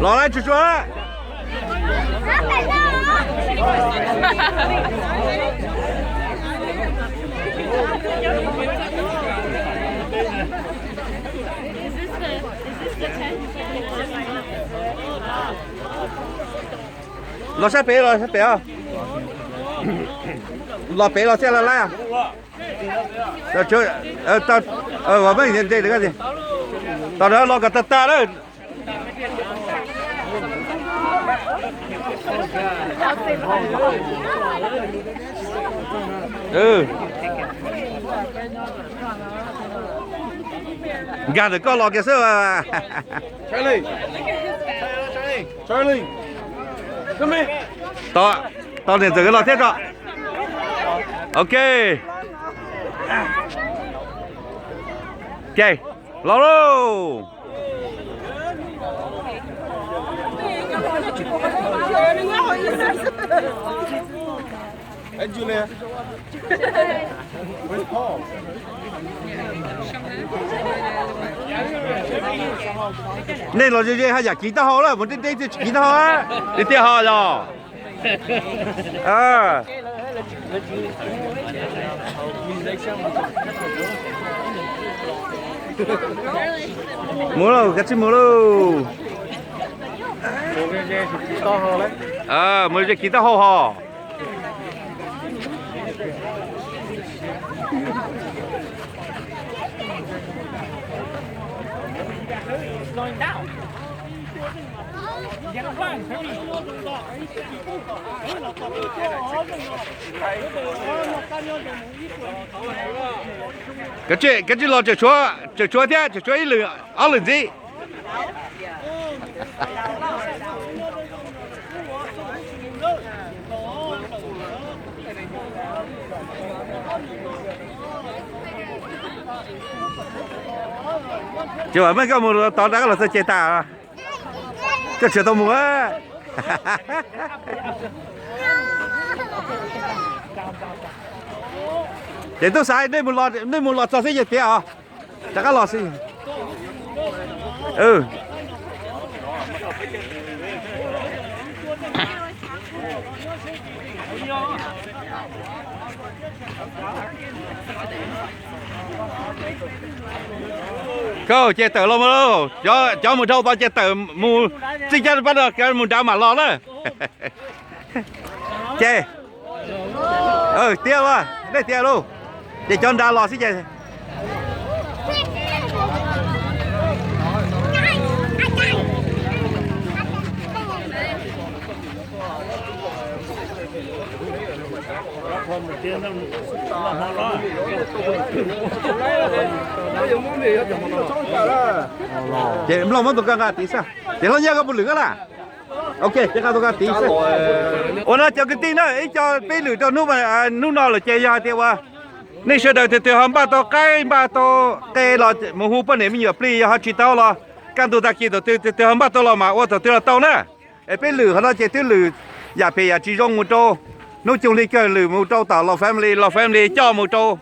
Los lawm, tsuag tsuag. Los sab pem, los sab pem os. Los pem los xij laj laj. Vam meej nte, tom no los kom tag tag lawm. Nkag ntawm koj los kiag xwb. Tos niam ntxawm los thiab tso. Ok. Ces los lauj. Nej los ze ze haj yam kiv taub hau lawm, mus deb deb thiaj tsis kiv taub hau. Tiag tiag ho yog. Mus lauj, kav tsij mus lauj. Mus ze kiv taub hau ho. Kav tsij los, tseem tshuav thiab, tseem tshuav ib lwm ob lwm ntxiv. Ces vam meej koj mus tod rov qab los txog ces tas, koj tsis tau mus. Ces tub xaiv, nej mus los txog xwb ces tiav os, rov qab los xwb. Koj ces tawm los mus lauj, cov mus dhau tod ces tawm mus, txij cab pab no mus nrad mam los na. Ces tiav lauj, nej tiav lauj, ces cov nrad los xwb ces. Ces Nplooj muab tus koj nqa tiv xwb, ces Hlob Nyiaj koj puas lwm koj lawm? Ok, ces nqa tus koj tiv xwb. Ua no cov kwv tij na, ib co peb lwm rau hnub, hnub no lawm ces yog hais tias uas nej sawv daws tus twg ho npaj tau qaib npaj tau qe los mus hu poj niam me nyuam plig, yog ho tsis tau los kaj ntug tag kis tus twg, tus twg ho npaj tau los mas ua thaum twg los tau na. Es peb lwm qhov no ces twb lwm yam phem yam tsis zoo mus rau hnub cooj hli kawg, lwm mus rau tom Los Family, Los Family coj mus rau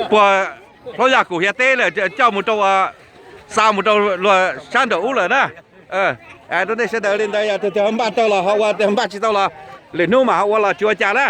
puag Hlob Yaj Kaum Hiav teb lawm, coj mus rau, xa mus rau luag sab nraum ub lawm na. Rau nej sawv daws li ntawd, yog tus twg ho npaj tau los ho ua, tus npaj tsis tau los lwm hnub mas ho ua los tsis ua cas na.